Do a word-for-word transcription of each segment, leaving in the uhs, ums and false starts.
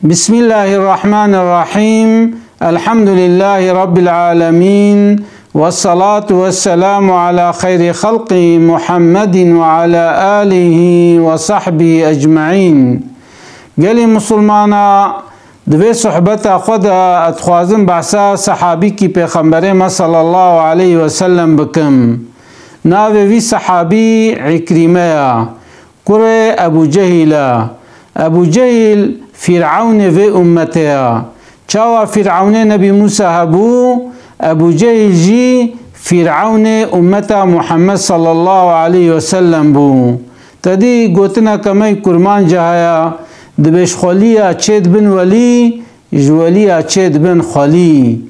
Bismillahirrahmanirrahim. Elhamdülillahi Rabbil alemin. Vessalatu vesselamu ala xeyri xalqi Muhammedin ve ala alihi ve sahbihi ecmaîn. Gelî Musulmana, di vê sohbeta xwe de ez dixwazim behsa sehabîkî Pêxemberê me sallallahu aleyhi ve sellem bikim. Navê vî sehabî Îkrîme ya. Kurê Ebû Cehîl e. Ebû Cehîl Fîr'ewnê vê ummetê ye. Çawa Fîr'ewnê Nebî Mûsa hebû, Ebû Cehîl jî Fîr'ewnê ummeta Muhammed sallallahu aleyhi ve sellem bû. Te dî gotineke me yî kurmanca heye, dibê ji xweliya çêdibin welî, ji weliya çêdibin xwelî.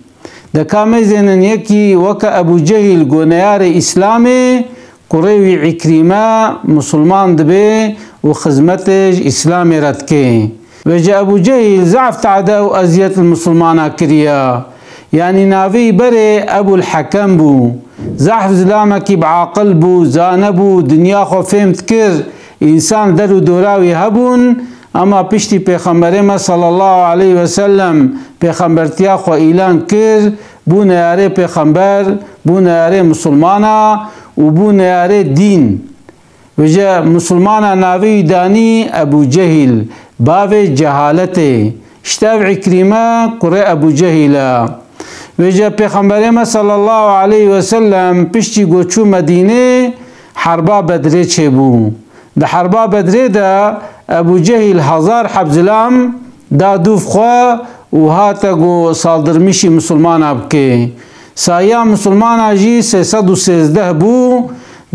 De ka meyzênin yekî weke Ebû Cehîl go neyarê Îslamê, kurê wî Îkrîme Musulman dibe û xizmetê ji Îslamê re dike. Vêce Ebû Cehîl zehf tade û eziyet li Musulmana kiriye. Yanî navê wî berê Ebûl Hekem bû. Zehf zilamekî bi aqil bû, zane bû, dinya xwe fêm dikir, însan der û dora wî hebûn, Ema piştî Pêxemberê me sallallahu aleyhi ve sellem pêxembertiya xwe îlan kir, bû neyarê pêxember, bû neyarê misilmana û bû neyarê dîn. Vêce misilmana navê wî danî Ebû Cehîl, bavê cehaletê. Îşte ev Îkrîme kurê Ebû Cehîl e. Vêce Pêxemberê me sallallahu aleyhi ve sellem piştî ku çû Medînê, herba Bedrê çêbû. Di herba Bedrê de Ebû Cehîl hezar heb zilam da dûv xwe û hate ku saldirmîşî misilmana bike. Sayiya misilmana jî sê sed û sêzdeh bû.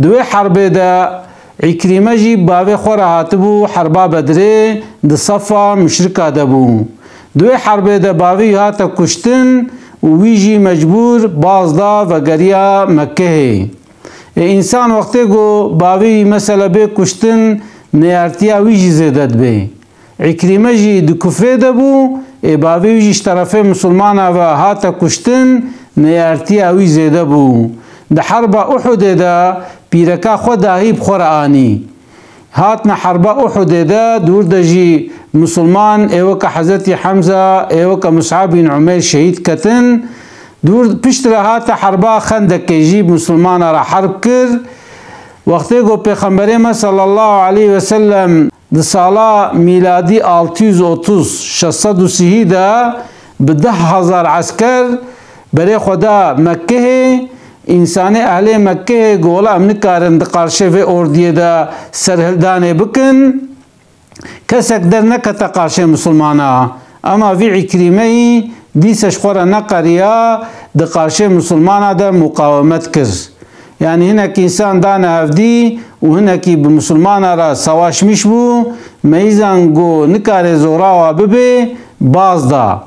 Di wê herbê de Îkrîme jî bavê xwe re hatibû herba Bedrê di sefa muşrika de bû. Di wê herbê de bavê wî hate kuştin û wî jî mecbûr baz da vegeriya Mekkehê. Ê însan wextê ku bavê wî mesela bê kuştin, neyartiya wî jî zêde dibe. Îkrîme jî di kufrê de bû, ê bavê wî jî ji terefê misilmana ve hate kuştin, neyartiya wî zêde bû. Di herba Uhudê de pîreka xwe dahî bi xwe re anî. Hatine herba Uhudê de, di wir de jî misilman ê weke Hezretî Hemza, ê weke Mus'ab bin Umeyr şehîd ketin. Di wir piştre hate herba Xendekê jî misilmana re herb kir. Wextê ku Pêxemberê me sallallahu aleyhi ve sellem di sala mîladî altı yüz otuz, şeş sed û sî de bi deh hezar esker berê xwe da Mekkehê, însanê ehlê Mekkehê got, wela em nikarin di qarşê vê ordiyê de serhildanê bikin. Kesek dernekete qarşê misilmana. Ema vî Îkrîmeyî dîse ji xwe re neqeriya di qarşê misilmana de muqawemet kir. Yanî hinek însan dane hevdî û hinekî bi misilmana re savaşmiş bû, meyîzan got nikare zora wa bibe, baz da.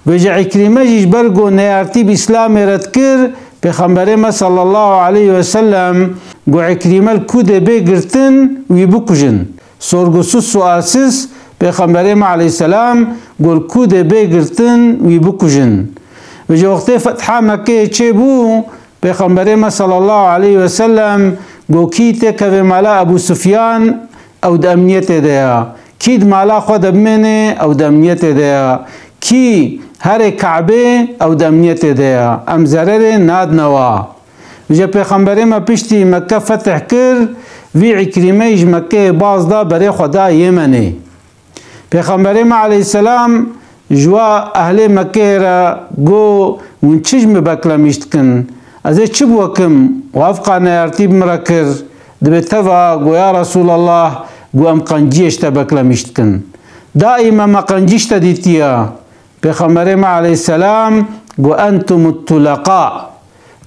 Vêce Îkrîme jî ji ber ku neyartî bi Îslamê re dikir, Pêxemberê me sallallahu aleyhi ve sellem got Îkrîme li ku de bê girtin, wî bikujin. Sorgusiz sualsiz Pêxemberê me aleyhisselam got li ku de bê girtin, wî bikujin. Vêce wextê fetha Mekkeyê çêbû, Pêxemberê me sallallahu aleyhi ve sellem got kî têkeve mala Ebû Sufyan, ew di emniyetê de ya. Kî di mala xwe de bimêne, ew di emniyetê de ya. Kî herê Kabê, ew di emniyetê de ya. Em zererê nadine wa. Vêce Pêxemberê me piştî Mekke fetih kir, vî Îkrîmeyî ji Mekkeyê baz da, berê xwe da Yemenê. Pêxemberê me aleyhisselam ji wa ehlê Mekkeyê re got, hûn çi ji min beklemîş dikin? Ez ê çi biwekim? Û evqa neyartî bi min re kir. Dibê teva got, ya Resûlallah, got em qenciyê ji te beklemîş dikin. Daîme me qencî ji te dîtiye. Pêxemberê me aleyhisselam got, entumut tuleqa.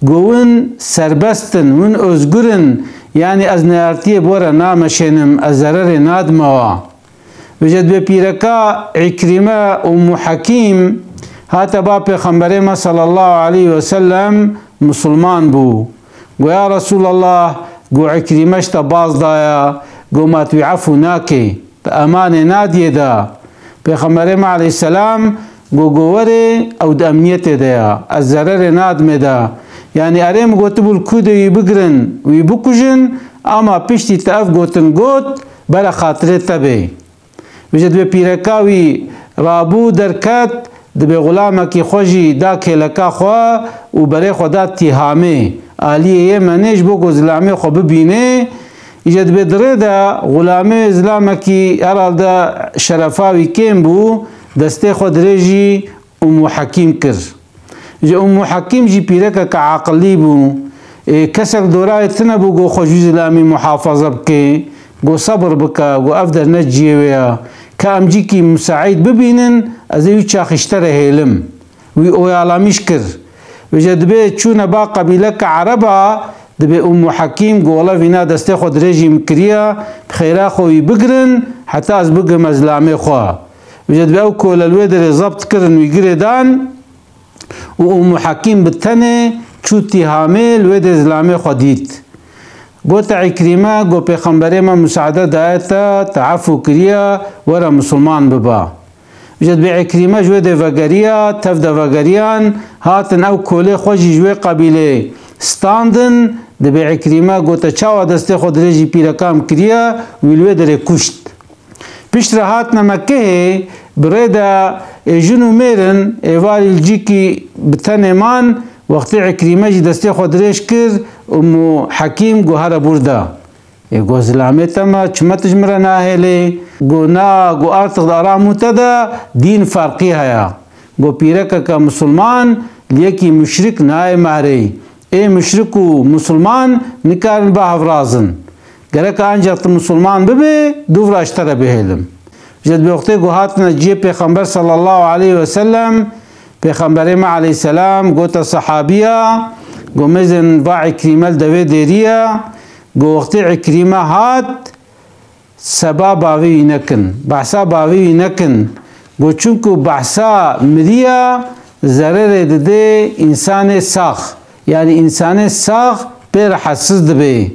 Got, win serbest in, win ozgur in, yanî ez neyartiyê bi we re nameşênim, ez zererê nadime wa. Vêce dibê pîreka Îkrîme Ummu Hekîm hate ba Pêxemberê me sallallahu aleyhi ve sellem, misilman bû. Got, ya Resûlallah, got Îkrîme ji te baz daye, got ma tu wî efû nake. Te emanê nadiyê de. Pêxemberê me aleyhisselam got, got werê, ew di emniyetê de ya. Ez zererê nadim ê de. Yanî erê min gotibû li ku de wî bigirin, wî bikujin, ama piştî te ev gotin got, bere xatirê te bê. Vêce dibê pîreka wî Rabû derket, dibê xulamekî xwe jî da kêleka xwe û berê xwe da Tîhamê, aliyê Yemenê, ji bo ku zilamê xwe bibîne. Îje dibê di rê de xulamê zilamekî herhalde şerefa wî kêm bû, destê xwe dirêjî Ummu Hekîm kir. Ji Ummu Hekîm jî pîrekeke aqilî bû. Ê, kesek dorayê tune bû ku xwe ji zilamî muhafaza bike, ku sebir bike, ku ev der ne cihê wê ye. Ka em cîkî misaîd bibînin, ez ê wî çaxî ji te re hêlim. Wî oyalamîş kir. Vêje dibê çûne ba qebîleke ereba, dibê Ummu Hekîm ku wele vîna destê xwe dirêjî min kiriye, bi xêra xwe wî bigirin, heta ez bigihime zilamê xwe. Vêje dibê ew kole li wê derê zebt kirin, wî girê dan. û Ummu Hekîm bi tenê çû Tîhamê, li wê dê zilamê xwe dît. Gote Îkrîme, got, Pêxemberê me musaade daye te, te efû kiriye, were misilman bibe. Ji dibê Îkrîme ji wê dê vegeriya, tev de vegeriyan, hatin ew kolê xwe jî ji wê qebîlê standin, dibê Îkrîme gote, çawa destê xwe dirêjî pîreka min kiriye, wî li wê derê kuşt. Piştre hatine Mekkehê, bi rê de ê jin û mêr in, êvarî li cîkî bi tenê man, wextê Îkrîme jî destê xwe dirêj kir, Ummu Hekîm got, here burada. Ê got, zilamê te me, çima tu ji min re nahêlê? Got, na, got, artix di ara min û te de dîn ferqî heye. Got, pîrekeke misilman li yekî muşrik nayê mehrê. Ê muşrik û misilman nikarin ba hevraz in. Gerek ancax tu misilman bibê, dûv re ji te re bihêlim. Ji dibê wextê ku hatine cihê Pêxember sallallahu aleyhi ve sellem, Pêxemberê me aleyhisselam gote sehabiya, got, mêzên va Îkrîme li devê dêrî ye, got, wextê Îkrîme hat, seba bavê wî nekin, behsa bavê wî nekin. Got, çunku behsa miriya zererê didê însanê sax. Yanî însanê sax pê rehetsiz dibê.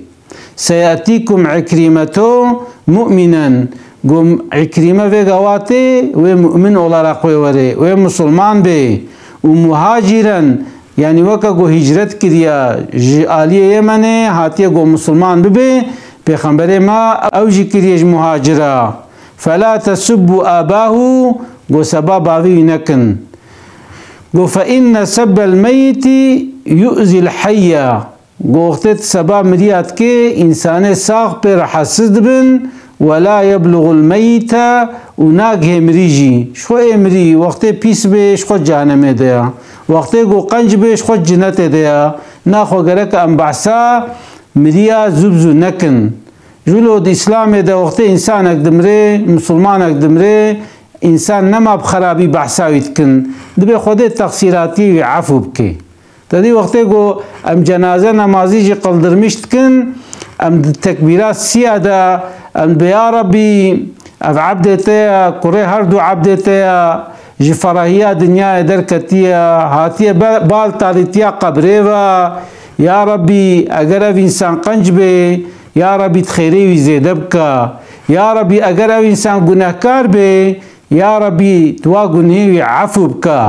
Seyetikum Îkrîmetu mu'minen. Got, Îkrîme vê gawatê wê mu'min olarak wê were, wê musulman bê. Û muhaciren, yanî weke ku hicret kiriye, ji aliyê Yemenê hatiye ku misilman bibe, Pêxemberê me ew jî kiriye ji muhacira. Fela tesubbu abahu, got, seba bavê wî nekin. Got, fe inne sebbel meyyiti yu'zil heyya. Got, wextê tu seba miriya dikê, însanê sax pê rehetsiz dibin, we la yebluxul meyyite, û nagihê mirî jî. Ji xwe ê mirî, wextê pîs bê, ji xwe cehenemê de ye. Wextê ku qenc bê, ji xwe cinetê de ye. Naxwe gerek em behsa miriya zû bi zû nekin. Ji wilo di Îslamê de wextê însanek dimrê, misilmanek dimrê, însan nema bi xerabî behsa wî dikin. Dibê Xwedê texsîratiyê wî efû bike. Te dî wextê ku em cenaze nemazî jî qildirmîş dikin, em di tekbîra siya de em dibê, ya Rebbî, ev ebdê te ye, kurê her du ebdê te ye, ji ferahiya dinyayê derketiye, hatiye be-, bal tarîtiya qebrê ve. Ya Rebbî, eger ev însan qenc bê, ya Rebbî, tu xêrê wî zêde bike. Ya Rebbî, eger ev însan gunehkar bê, ya Rebbî, tu wa gunhê wî efû bike.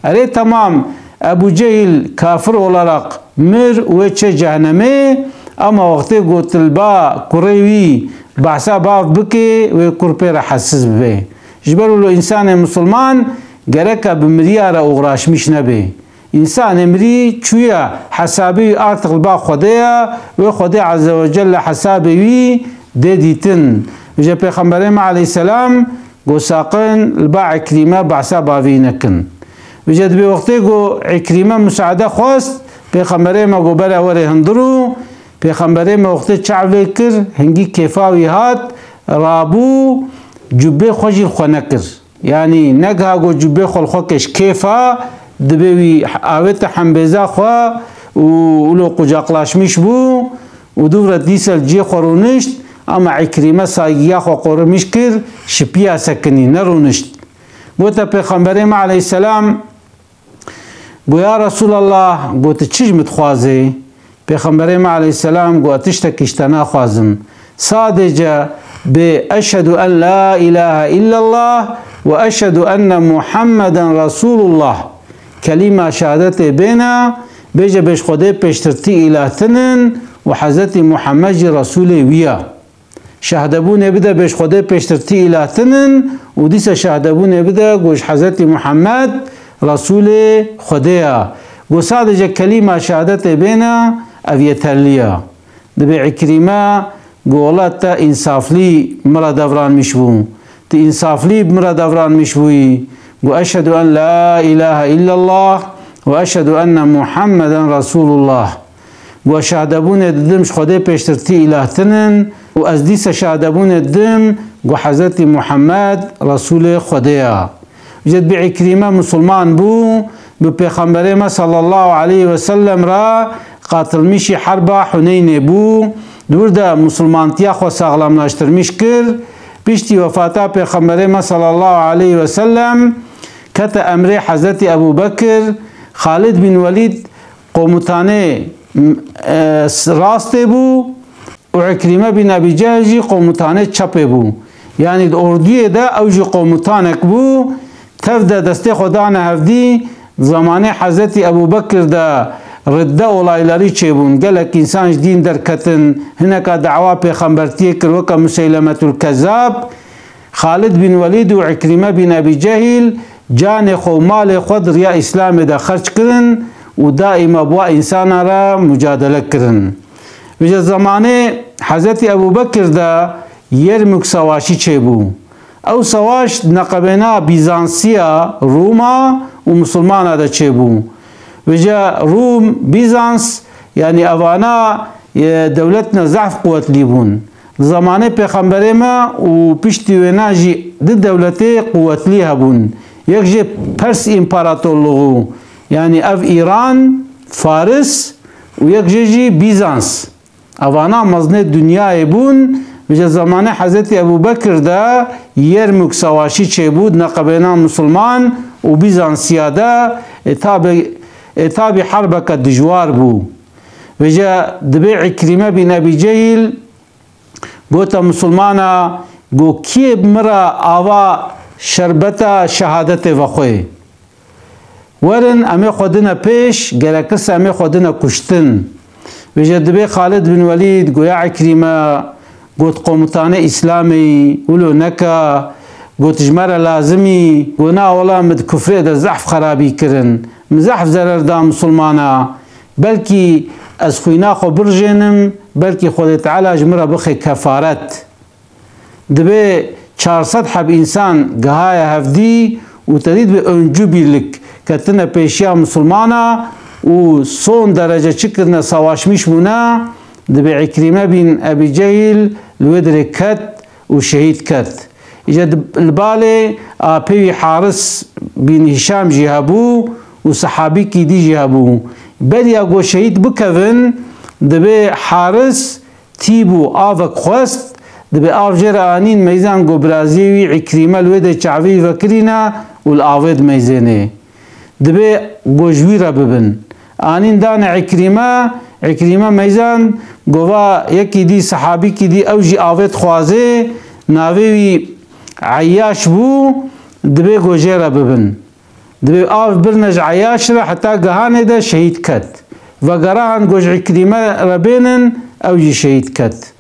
Erê, temam, Ebu Cehil kafir olarak mir û wê çê cehenemê, ama wextê ku tu li ba kurê wî behsa bav bikê, wê kur pê rehetsiz bibe. Ji ber wilo însanê misilman gereke bi miriya re uğraşmîş nebe. Însanê mirî çûye, hesabê wî artix li ba Xwedê ye, wê Xwedê Azze ve Celle hesabê wî dê dîtin. Vêje Pêxemberê me aleyhisselam got, saqin li ba Îkrîme behsa bavî nekin. Vêje dibê wextê ku Îkrîme musaade xwest, Pêxemberê me got, bere were hundir û Pêxemberê me wextê çav lê kir, hingî kêfa wî hat, rabû, cubê xwe jî li xwe nekir. Yanî negiha got cubê xwe li xwe ke ji kêfa, dibê wî avête hembêza xwe û wilo qucaklaşmîş bû û dûv re dîsa li cihê xwe rûnişt, ama Îkrîme saygîya xwe qorumîş kir, şipiya sekinî, nerûnişt. Gote Pêxemberê me aleyhisselam, Got, ya Resulallah, got, tu çi ji min dixwazê? Pêxemberê me aleyhisselam got, tiştekî ji te naxwazim. Sadece bê eşhedû en la ilahe illallah ve eşhedû enne Muhammeden Resulullah. Kelîma şehadetê bêne, bêje bê ji Xwedê pêştir tî îlah tinin û Hezretî Muhammed jî Resûlê wî ye. Şehdebûnê bide bêj Xwedê pêştir tî îlah tinin û dîsa şehdebûnê bide ku ji Hezretî Muhammed Resûlê Xwedê ya. Ku sadece kelîma şehadetê bêne, ev yeterlî ya. Dibê Îkrîme ku wela te însaflî min re devranmîş bû. Tu însaflî bi min re devranmîş bûyî. Ku eşhedû en la îlahe îllallah we eşhedû enne Muhammeden Resûlullah. Ku şehdebûnê didim ji Xwedê pêştir tî îlah tinin û ez dîsa şehdebûnê didim ku Hezretî Muhammed Resûlê Xwedê ya. Ji dibê Îkrîme misilman bû, bi Pêxemberê me sallallahu aleyhi ve sellem re qatilmîşî herba Huneynê bû. Di wir de misilmantiya xwe saxlamlaştirmîş kir. Piştî wefata Pêxemberê me sallallahu aleyhi ve sellem kete emrê Hezretî Ebû Bekir, Xalid bin Welîd komutanê, e, rastê bû û Îkrîme bin Ebî Cehl jî komutanê çepê bû. Yanî di orduyê de ew jî komutanek bû. Tev de destê xwe dane hevdî, di zamanê Hezretî Ebû Bekir de ridde olaylarî çêbûn. Gelek însan ji dîn derketin, hineka dawa pêxembertiyê kir weke Museylemetul Kezzab. Xalid bin Welîd û Îkrîme bin Ebî Cehîl canê xwe û malê xwe di riya Îslamê de xerc kirin û daîma bi wa însanan re mucadele kirin. Vêca zemanê Hezretî Ebû Bekir de Yermûk Savaşî çêbû. Ew savaş di neqebêna Bîzansiya Rûma û Misilmana de çêbû. Vêca Rûm, Bîzans, yanî evana, e, dewletine zehf quwetlî bûn. Di zemanê Pêxemberê me û piştî wêna jî du dewletê quwetlî hebûn. Yek jê Pers Împaratorluğu, yanî ev Îran, Faris û yek jê jî Bîzans. Evana mezinê dinyayê bûn. Vêca zemanê Hezretî Ebû Bekir de Yermûk Savaşî çêbû di neqebêna Misilman û Bîzansiya de, e, tabî, e, tabî herbeke dijwar bû. Vêca dibê Îkrîme bin Ebî Cehîl gote Misilmana, got, kî yê bi min re ava şerbeta şehadetê vexwe? Werin, em ê xwe dine pêş, gerekirse em ê xwe dine kuştin. Vêca dibê Xalid bin Welîd got, ya Îkrîme, got, komutanê Îslamê yî, wilo neke, got, ji me re lazim î, got, na wela min di kufrê de zehf xerabî kirin. Min zehf zerer da Misilmana. Belkî ez xwîna xwe birijênim, belkî Xwedê Teala ji min re bixe kefaret. Dibê çar sed heb însan gihaye hevdî û te dît bi öncü birlik ketine pêşiya Misilmana û son derece çi kirine, savaşmîş bûne. Dibê Îkrîme bin Ebî Cehîl li wê dirê ket û şehîd ket. Îca di, li balê apê wî Haris bin Hîşam jî hebû û sehabîkî dî jî hebû. Beriya ku şehîd bikevin, dibê Haris tî bû, avek xwest, dibê av jê re anîn, meyzan got biraziyê wî Îkrîme li wê de çavê wî vekirîne û li avê dimeyzênê. Dibê got ji wî re bibin. Anîn dane Îkrîme, Îkrîme meyzan, got va yekî dî, sehabîkî dî, ew jî avê dixwazê, navê wî Eyyaş bû, dibê got jê re bibin. Dibê av birine ji Eyyaş re heta gihanê de şehîd ket. Vegera han got ji Îkrîme re bênin, ew jî şehîd ket.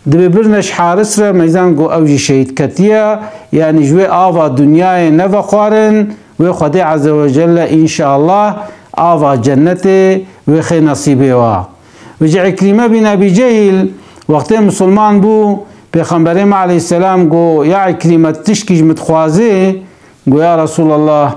Dibê birine ji Haris re, meyzan got ew jî şehîd ketiye. Yanî ji wê ava dinyayê nevexwarin, wê Xwedê Azze ve Celle înşallah ava cennetê wê xê nesîbê wa. Vêca Îkrîme bin Ebî Cehîl wextê misilman bû, Pêxemberê me aleyhisselam got, ya Îkrîme, tişkî ji min dixwazê? Got, ya Resûlallah,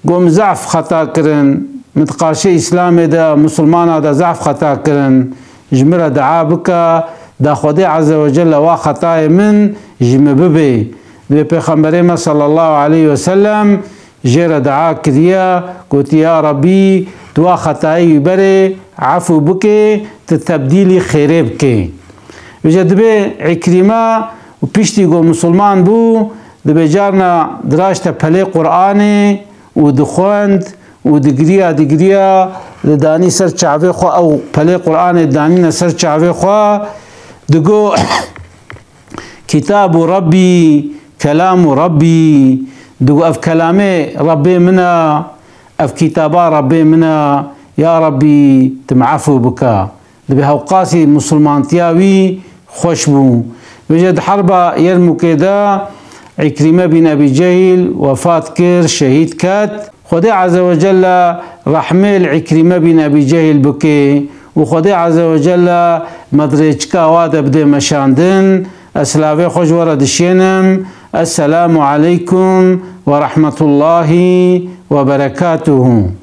got, min zehf xeta kirin, min di qarşê Îslamê de, misilmana de zehf xeta kirin. Ji min re dua bike, da Xwedê Azze ve Celle wa xetayê min ji min bibê. Dibê Pêxemberê me sallallahu aleyhi ve sellem jê re dua kiriye, gotiye, ya Rabbî, tu wa xetayê wî berê, efû bikê, tu tebdîlî xêrê bikê. Vêca dibê Îkrîme û piştî ku misilman bû, dibê carna diraşte pelê Qur'anê û dixwend û digiriya, digiriya, didanî ser çavê xwe, ew pelê Qur'anê danîne ser çavê xwe, digo, Kitabu Rabbî, kelamu Rabbî, digo, ev kelamê Rabbê min e, ev kitaba Rabbê min e, ya Rabbî, tu min efû bike. Dibê hewqasî misilmantiya wî xweş bû. Bêje di herba Yermûkê de Îkrîme bîn Ebî Cehîl wefat kir, şehîd ket. Xwedê Azze ve Celle rehmê li Îkrîme bîn Ebî Cehîl bike û Xwedê Azze ve Celle me di rêçika wa de bide meşandin. Ez silavê xwe ji we re dişênim. Esselamu aleykum ve rahmetullahi ve berekatuhu.